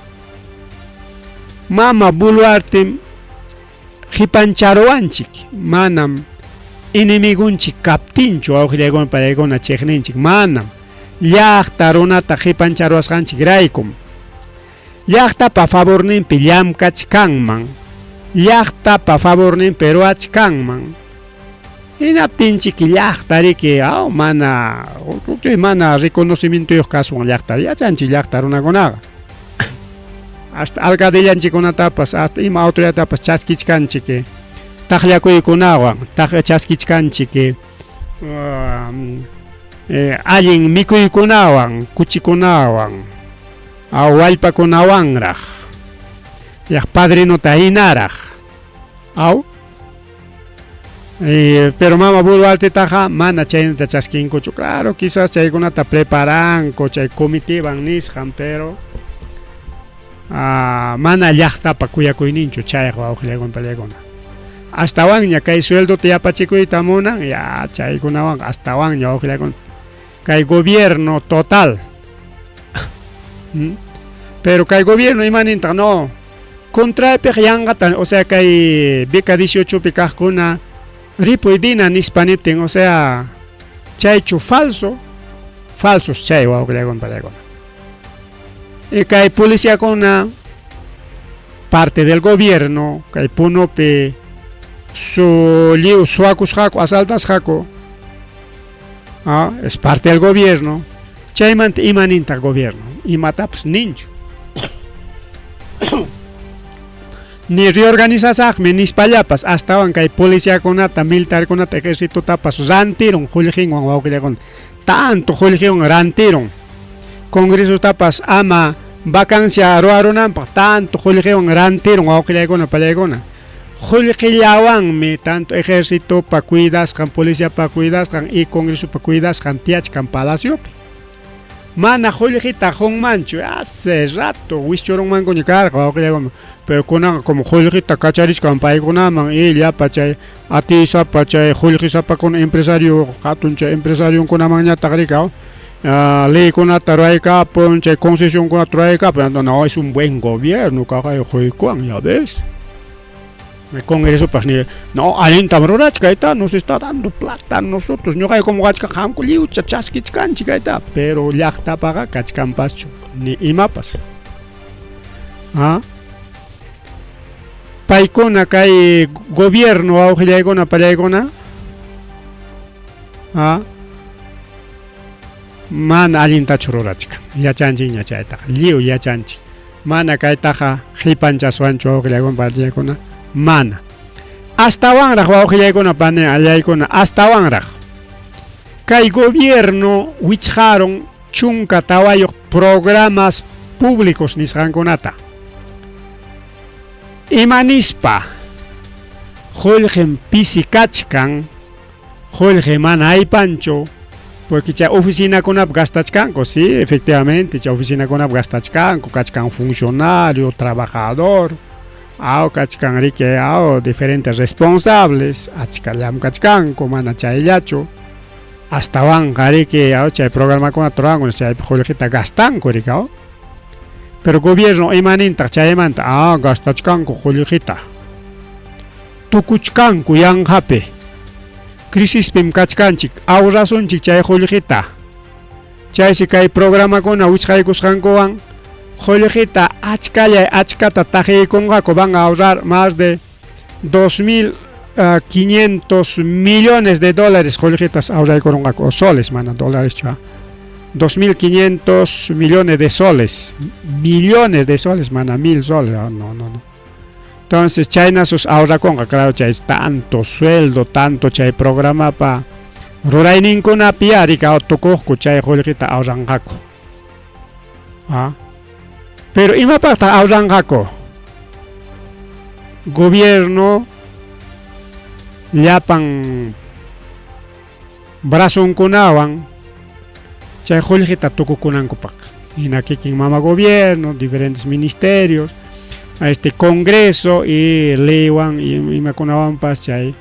Mama Boluartem qipancharuwanchik, manam enemigunchik kaptinchu wawqillaykuna pallaykuna chiqninchik, manam llaqta runata qipancharuwasqanchik raykum. Llaqtapa favorninpi llamkachkanman, llaqtapa favorninpi ruwachkanman. Hinaptinchik llaqta riki, aw mana, mana reconocimientoyuq kaswan llaqta, yachanchik llaqta runakunaqa. Hasta alcaldillanchikkunatapas, hasta ima autoridadtapas chaskichkanchik taqllakuykunawan, chaskichkanchik allin mikuykunawan, kuchikunawan, wallpakunawanraq, yaq padrinota hinaraq, aw. Pero mama Boluartetaqa mana chaynata chaskinkuchu. Claro, quizás chaykunata preparanku chay comitivan nisqan, pero mana llaqtapa kuyakuyninchu chayqa wawqillaykuna pallaykuna. Astawanña kay sueldota yapachikuyta munan, ya chaykunawanqa astawanña wawqillaykuna. Kay gobierno total. Pero kay gobierno imanintaq no, contrapiq yanqata, o sea kay beca 18 pi kaqkuna ripuy Dina nispa niptin, o sea chaychu falso, falsos chay wawqillaykuna pallaykuna. Y kay policiakuna parte del gobierno, kay Punopi su lliw suwakusqaku, asaltasqaku, es parte del gobierno. Chaymanta imanintaq gobierno, imatapas ninchu. Ni reorganizasaqmi nispallapas, astawan kay policiakunata, militarkunata, ejercitotapas rantirun qullqinwan wawqillakuna, tanto qullqiwan rantirun. Congresotapas ama vacancia ruwarunanpaq tanto qullqiwan rantirun wawqillaykuna pallaykuna. Qullqillawanmi tanto ejercitopa cuidasqan, policiapa cuidasqan y congresopa cuidasqan tiyachkan palaciopi. Mana qullqita qunmanchu, hace rato wischurunmankuña karqa wawqillaykuna, pero kunanqa como qullqita kacharichkan paykunaman y llapa chay atiysapa chay qullqisapakuna empresario hatun chay empresarionkunamanñataq riki leykunata ruraykapun, chay concesionkunata ruraykapun, no es un buen gobierno kaqay quykuwan, ya ves. Congresopas ni, no, allintam rurachka kayta, nos está dando plata nosotros, ñuqaykum qachka qamku lliwcha chaskichkanchik kayta, pero llaqtapaqa kachkanpaschu, ni imapas. ¿Ah? Paykuna kay gobierno wawqillaykuna pallaykuna, ¿ah? Mana allintachu rurachkan, yachanchikña chaytaqa, lliw yachanchik. Mana kaytaqa qipanchaswanchu wawqillaykuna pallaykuna, mana. Astawanraq wawqillaykuna panillaykuna, astawanraq. Kay gobierno wichqarun 14 programas públicos nisqankunata. Ima nispa qullqim pisi kachkan, qullqi mana aypanchu, porque chay oficinakunapi gastachkanku, sí, efectivamente, chay oficinakunapi gastachkanku, kachkan funcionario, trabajador, aw kachkan riki, aw diferentes responsables, achka llamkachkanku, mana chayllachu. Astawanqa riki, aw chay programakunata ruranku, chaypi qullqita gastanku riki, aw. Pero gobierno imanintaq chaymanta, ah, gastachkanku qullqita. Tukuchkanku yanqapi. Crisispim kachkanchik, ahorrasunchik chay qullqita. Chaysi kay programakuna wichqaykusqankuwan qullqita achkallay achkata taqiykunqaku, van a ahorrar más de 2.500 millones de dólares qullqitas ahorraykurunqaku, o soles, mana dólares chu, 2.500 millones de soles, millones de soles, mana 1.000 soles, no, no, no. Entonces, chayna sus ahorrakunqa, claro, chay tanto sueldo, tanto chay programapa rurayninkunapi ari tukuqku chay qullqita ahorranqaku. ¿Ah? Pero imapaqtaq ahorranqaku? Gobierno llapan brazonkunawan chay qullqita tukukunankupaq. Hina kikin mama gobierno, diferentes ministerios, este congreso y leywan imakunawanpas chay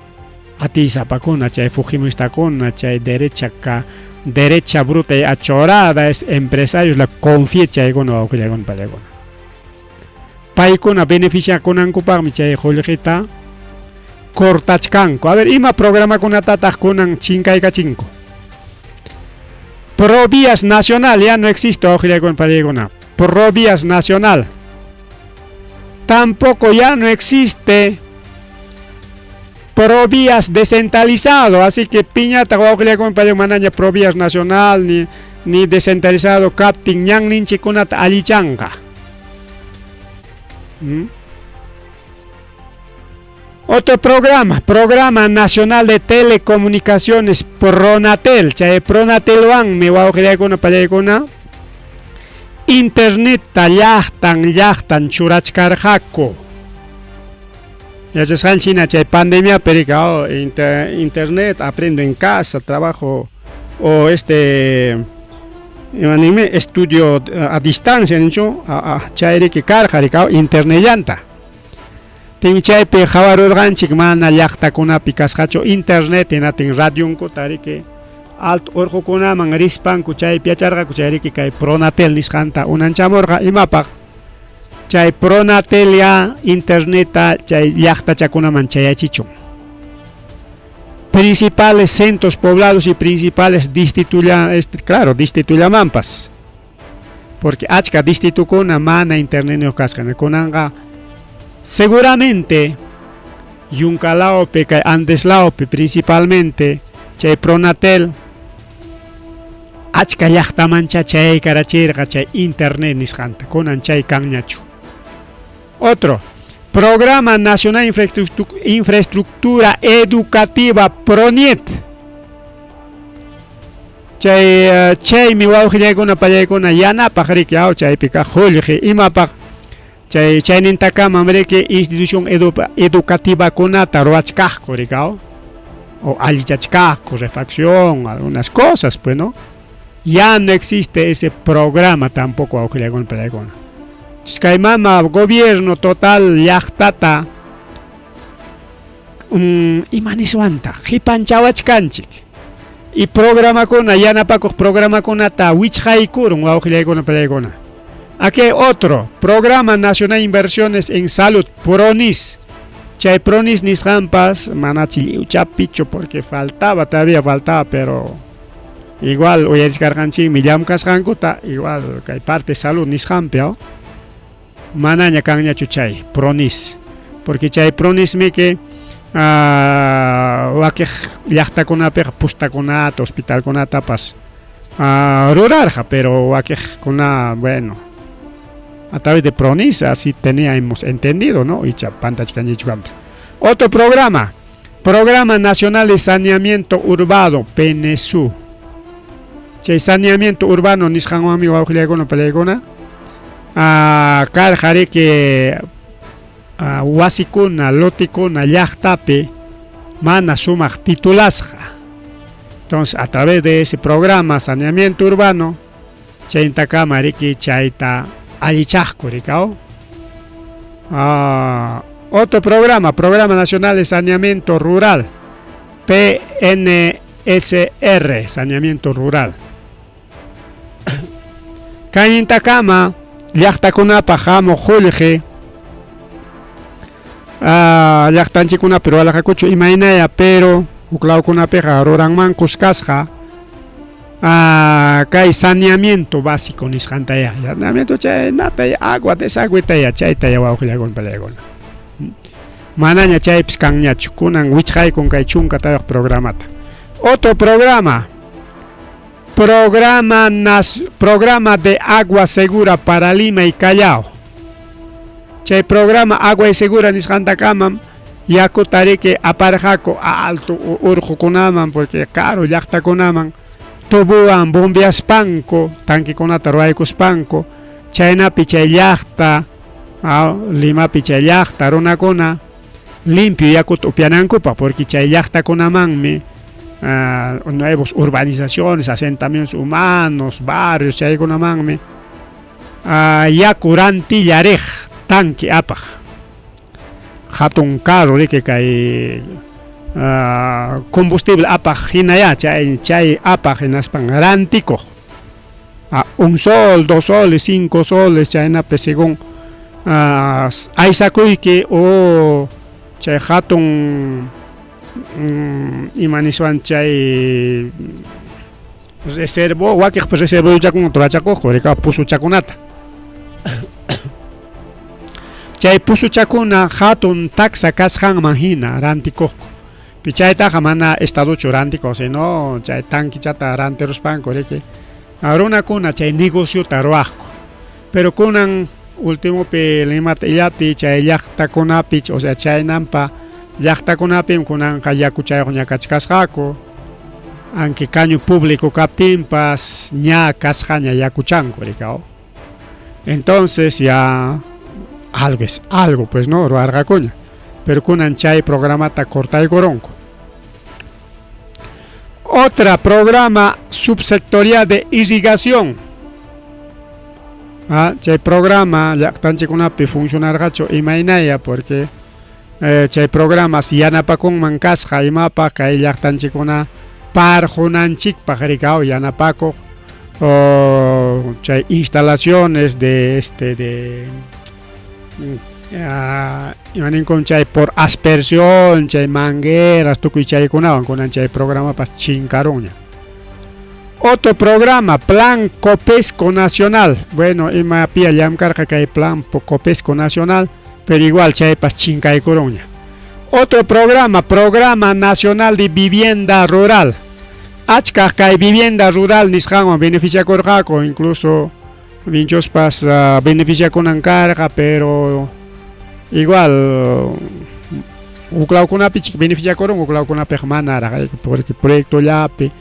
atiysapakuna, chay fujimoristakuna, chay derecha ka, derecha bruta y achorada es empresarios la confía chaykuna wawqillaykuna pallaykuna. Paykuna beneficiakunankupaqmi chay qullqita cortachkanku. A ver, ima programakunatataq kunan chinkaykachinku? Provías Nacional ya no existe, wawqillaykuna pallaykuna. Provías Nacional. Tampoco ya no existe Provías descentralizado, así que piñata wawqillaykuna pallaykuna manaña Provías Nacional ni descentralizado kaptin ñanninchikkunata allichanqa. Otro programa, Programa Nacional de Telecomunicaciones, Pronatel. Chay Pronatelwanmi wawqillaykuna pallaykuna internetta llaqtan llaqtan churachkarqaku. Yachasqanchik chay pandemia perika, oh, internet, aprendo en casa, trabajo o este imanime estudio a distancia nichu, chayriki karqa rika internetllanta. Tin chaypi qhawarurqanchik mana llaqtakunapi kasqachu internet hinatin radionkuta riki alto urqukunaman rispanku chaypi yacharqaku chayriki kay Pronatel nisqanta unanchamurqa imapaq chay Pronatel ya interneta chay llaqtachakunaman chayachichun. Principales centros poblados y principales distritulla, este, claro, distritullamanpas. Porque achka distritukuna mana internetniyuq kasqa kunanqa seguramente Yuncalaopi kay Andeslaopi principalmente chay Pronatel achka llaqtamancha chayaykarachirqa chay internet nisqanta kunan chay kanñachu. Otro, Programa Nacional Infraestructura Educativa PRONIET. Chay chaymi wawqillaykuna pallaykuna yanapaq riki aw chaypi kaq qullqi imapaq chay chaynintakamam riki institución educativakunata ruwachkaqku riki aw o allichachkaqku refacción algunas cosas pues no. Ya no existe ese programa tampoco wawqillaykuna pallaykuna. Kay mama gobierno total llaqtata ima niswantaq qipanchawachkanchik y programakuna yanapakuq programakunata wichqaykurun wawqillaykuna pallaykuna. Aquí hay otro, Programa Nacional de Inversiones en Salud, PRONIS. Chay Pronis nisqanpas manachi lliwchapichu porque faltaba, todavía faltaba, pero igual uyarichkarqanchikmi llamkasqankuta, igual kay parte salud nisqanpi, manaña kanñachu chay Pronis, porque chay Pronismiki wakiq llaqtakunapiqa pustakunata, hospitalkunatapas rurarqa, pero wakiqkuna, bueno, a través de Pronis, así teníamos entendido, ¿no? Icha pantachkanchikchu. Otro programa, Programa Nacional de Saneamiento Urbano, PNSU. Chay saneamiento urbano nisqanwanmi, wawqillaykuna, panillaykuna, karqa riki wasikuna, lotikuna llaqtapi mana sumaq titulasqa. Entonces, a través de ese programa saneamiento urbano, chaytakama riki chayta allichaqku rikaw. Otro programa, Programa Nacional de Saneamiento Rural, PNSR, Saneamiento Rural. Kaynintakama llaqtakunapaq hamuq qullqi llaqtanchikkunapi rurarqakuchu imaynaya, pero huklawkunapiqa ruranmankus kasqa kay saneamiento básico nisqantaya, saneamiento chaynata, agua desagüetaya, chaytaya, wawqillaykuna, panillaykuna. Manaña chaypis kanñachu, kunan wichqaykun kay 14 programata. Otro programa, programa de agua segura para Lima y Callao. Chay programa agua segura nisqantakamam yakuta riki aparqaku alto urqukunaman, porque karu llaqtakunaman tubuwan bombeaspanku, tanquikunata ruwaykuspanku, chaynapi chay llaqta, Limapi chay llaqta runakuna limpio yakuta upyanankupaq, porque chay llaqtakunamanmi nuevos urbanizaciones, asentamientos humanos, barrios, chaykunamanmi yaku rantilla riq tanque apaq hatun carro riki, kay combustible apaq hinaya, chay apaq, hinaspan rantikuq 1 sol, 2 soles, 5 soles, chaynapi según aysakuyki o chay hatun ima niswan chay reservo wakiqpi reservochakunata rurachakuqku rika pusuchakunata. Chay pusuchakuna hatun taksa kasqanman hina rantikuqku. Chaytaqa mana estadochu rantikuq, sino chay tanquichata rantiruspanku riki runakuna chay negociota ruwaqku. Pero kunan ultimopi Limata illapi chay llaqtakunapi, o sea, chaynampa llaqtakunapim kunanqa yakuchayuqña kachkasqaku, aunque caño público kaptinpas ña kasqaña yakuchanku rikaw. Entonces ya algo es algo, pues, no ruwarqakuña, pero kunan chay programata cortaykurunku. Otra programa, subsectorial de irrigación. Chay programa llaqtanchikkunapi funcionarqachu imaynaya, porque chay programas yanapakunman kasqa imapaq kay llaqtanchikkuna parqunanchikpaq rikaw yanapakuq o chay instalaciones de este de ima ninkun chay por aspersión, chay mangueras, tukuy chaykunawan. Kunan chay programapas chinkarunña. Otro programa, Plan Copesco Nacional. Bueno, imapia llamkarqa kay Plan Copesco Nacional, pero igual chaypas chinkaykurunña. Otro programa, Programa Nacional de Vivienda Rural. Achka kay vivienda rural nisqanwan beneficiakurqaku, incluso Vinchospas beneficiakunan karqa, pero igual huklawkunapi beneficiakurun, huklawkunapiqa manaraq, porque proyectollapi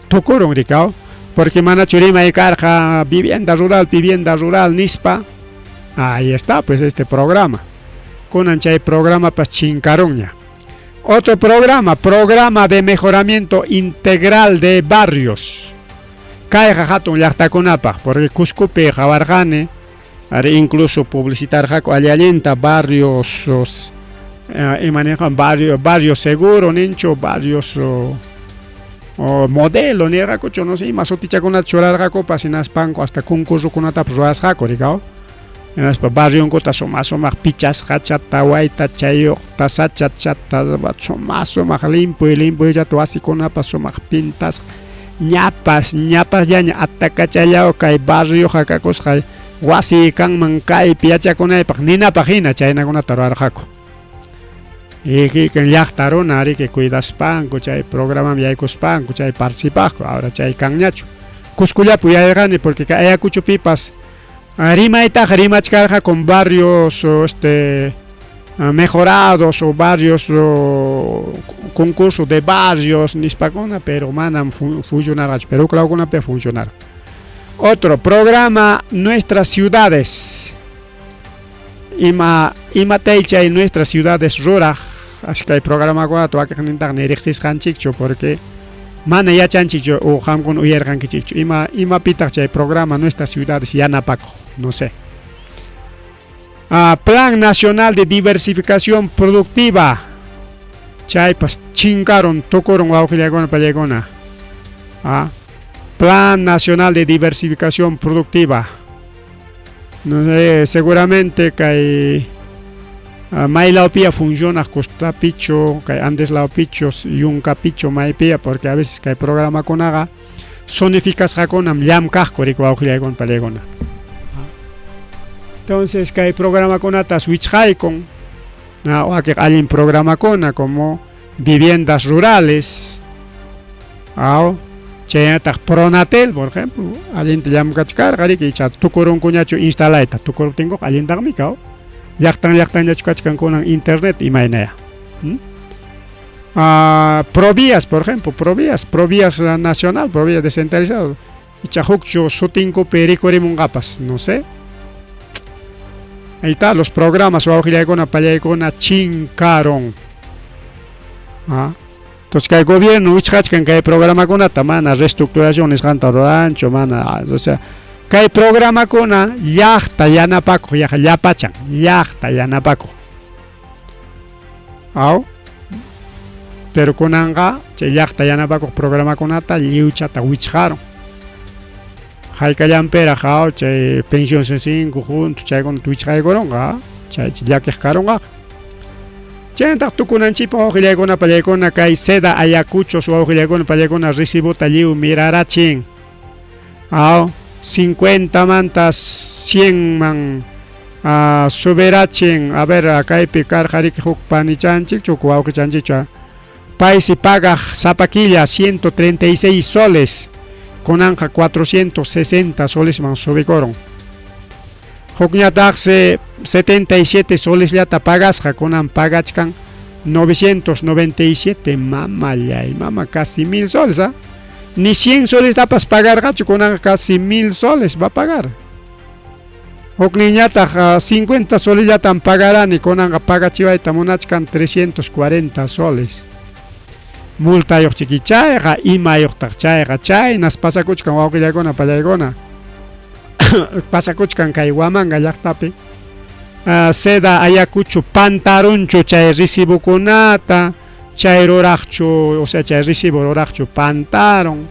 tukurun rikaw, porque manachu rimay karqa vivienda rural nispa? Ahí está, pues, este programa. Kunan chay programapas chinkarunña. Otro programa, Programa de Mejoramiento Integral de Barrios. Kayqa hatun llaqtakunapaq, porque Cuscopi qawarqani, ari incluso publicitarqaku alli-allinta barrios, ima nirqa, barrio seguro ninchu, barrios o modelo nirqakuchu, no sé, ima sutichakunata churarqakupas, hinaspanku hasta concursokunatapas ruwasqaku rikaw. Hinaspa barrionkuta suma sumaq pichasqachata, waytachayuqta, sachachata, suma sumaq limpuy limpuyllata wasikunapas sumaq pintasqa. Ñapas, ñapasllaña atakachallaw kay barrioqa kakusqa wasiy kanman kaypi yachakunaypaq ninapaq hina chaynakunata ruwarqaku. Y kikin llaqta runa riki cuidaspanku chay programaman yaykuspanku chay participaqku ahora chay kanñachu. Cuscollapi uyayqani porque kay Ayacuchopipas rimaytaqa rimachkarqakum barrios este mejorados o barrios concurso de barrios nispakuna pero manam funcionarqachu pero huk lawkunapi funcionarqa. Otro programa Nuestras Ciudades. Ima imatay chay Nuestras Ciudades ruraq ashkay programakunata wakiqnintaq ni riqsisqanchikchu porque mana yachanchikchu o qamkuna uyarqankichikchu ima imapitaq chay programa Nuestras Ciudades yanapakuq no sé. Ah, Plan Nacional de Diversificación Productiva chaypas chinkarun tukurun wawqillaykuna pallaykuna. Ah, Plan Nacional de Diversificación Productiva. No sé, seguramente kay ah, maylawpiya funcionaq Costapichu, kay Andes lawpichu, Yunkapichu maypiya, porque a veces kay programakunaqa zonificasqakunam llamkaqku riki wawqillaykuna pallaykuna. Entonces kay programakunatas wichqaykun, wakiq allin programakuna como viviendas rurales, aw, chaynataq Pronatel, por ejemplo, allinta llamkachkarqa riki, icha tukurunkuñachu instalayta, tukuruptinkuqa allintaqmi kaw, llaqtan llaqtanllachu kachkan kunan internet imaynaya. ¿Mm? Ah, Provías, por ejemplo, Provías, Provías nacional, Provías descentralizado, icha hukchu sutinkupi rikurimunqapas, no sé. Ahí está, los programas wawqillaykuna pallaykuna chinkaron. Ah. Entonces kay gobierno wichqachkan kay programakunata mana reestructuración nisqanta ruranchu, mana, o sea, kay programakuna llaqta yanapakuq yaqa llapachan, llaqta yanapakuq. Aw. Pero kunanqa chay llaqta yanapakuq programakunata lliwchata wichqarun. Haykallanpiraq aw chay pensión 5 junto chaykunata wichqaykurunqa, chay llakiq karunqa. Chaynataq tukunanchikpaq wawqillaykuna pallaykuna kay seda Ayacuchos wawqillaykuna pallaykuna recibota lliw mirarachin. Aw 50 manta 100 man subirachin. A ver, kaypi karqa riki huk panichanchikchu huk wawqichanchikchu. Paysi pagaq sapa killa 136 soles, kunanqa 460 solesman subikurun. Hukñataqsi 77 solesllata pagasqa, kunan pagachkan 997, mamallay, mama casi 1000 soles, ¿ah? Ni 100 solestapas pagarqachu, kunanqa casi 1000 soles va a pagar. Hukninñataq 50 solesllatam pagarani, kunanqa pagachiwayta munachkan 340 soles. Multayuq chiki chayqa, imayuqtaq chayqa, chaynas pasakuchkan wawqillaykuna pallaykuna. Pasakuchkan kay Huamanga llaqtapi. Seda Ayacucho pantarunchu chay recibokunata, chay ruraqchu, o sea, chay recibo ruraqchu pantarun,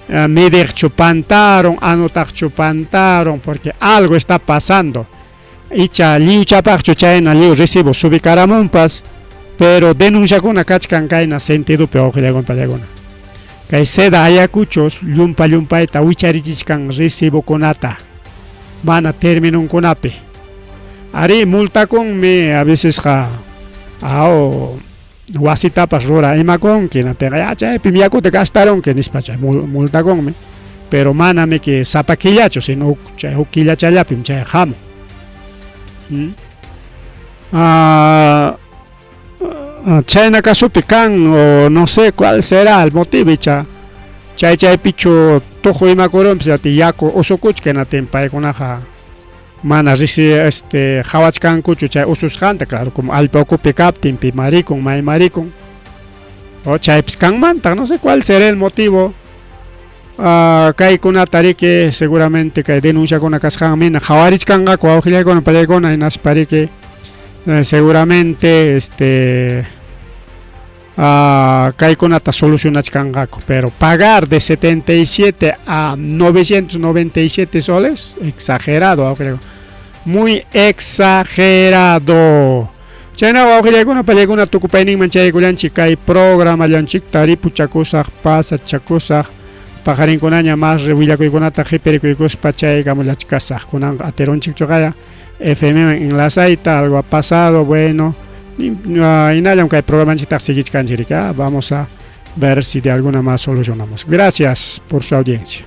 midiqchu pantarun, anotaqchu pantarun, porque algo está pasando. Icha lliwchapaqchu chayna lliw recibo subikaramunpas, pero denunciakuna kachkan kayna sentidopi wawqillaykuna pallaykuna. Kay Seda Ayacuchos llumpa llumpayta wicharichichkan recibokunata mana terminunkunapi. Arí, multakunmi a vecesqa aw wasitapas rura imakunki, hinaptinqa ya chaypim yakuta gastarunki nispa chay multakunmi, pero manamiki sapa killachu, sino huk chay huk killachallapim chay hamun. ¿Mm? Ah, chayna casupi kan o no sé cuál será el motivo icha chay chaypichu tuqu imakurunpis ati yaku usukuchka hinatin paykunaqa mana risi este qhawachkankuchu chay ususqanta, claro, como allpa ukupi kaptin pimarikun maymarikun o chaypis kanmantaq, no sé cuál será el motivo. Kaykunata riki seguramente kay denunciakuna kasqanmi qhawarichkanqaku wawqillaykuna pallaykuna hinaspa riki seguramente este kaykunata solucionachkanqaku, pero pagar de 77 a 997 soles, exagerado wawqillaykuna. Muy exagerado. Chayna wawqillaykuna pallaykuna tukupayninman chayaykullanchik kay programallanchikta ripuchakusaq pasachakusaq paqarinkunaña más willakuykunata qhipirikuykuspa chayaykamullachkasaq kunanqa atirunchikchuqaya FMman enlazayta algo ha pasado bueno hinallam kay programanchiktaq siguichkanchik riki vamos a ver si de alguna más solucionamos. Gracias por su audiencia.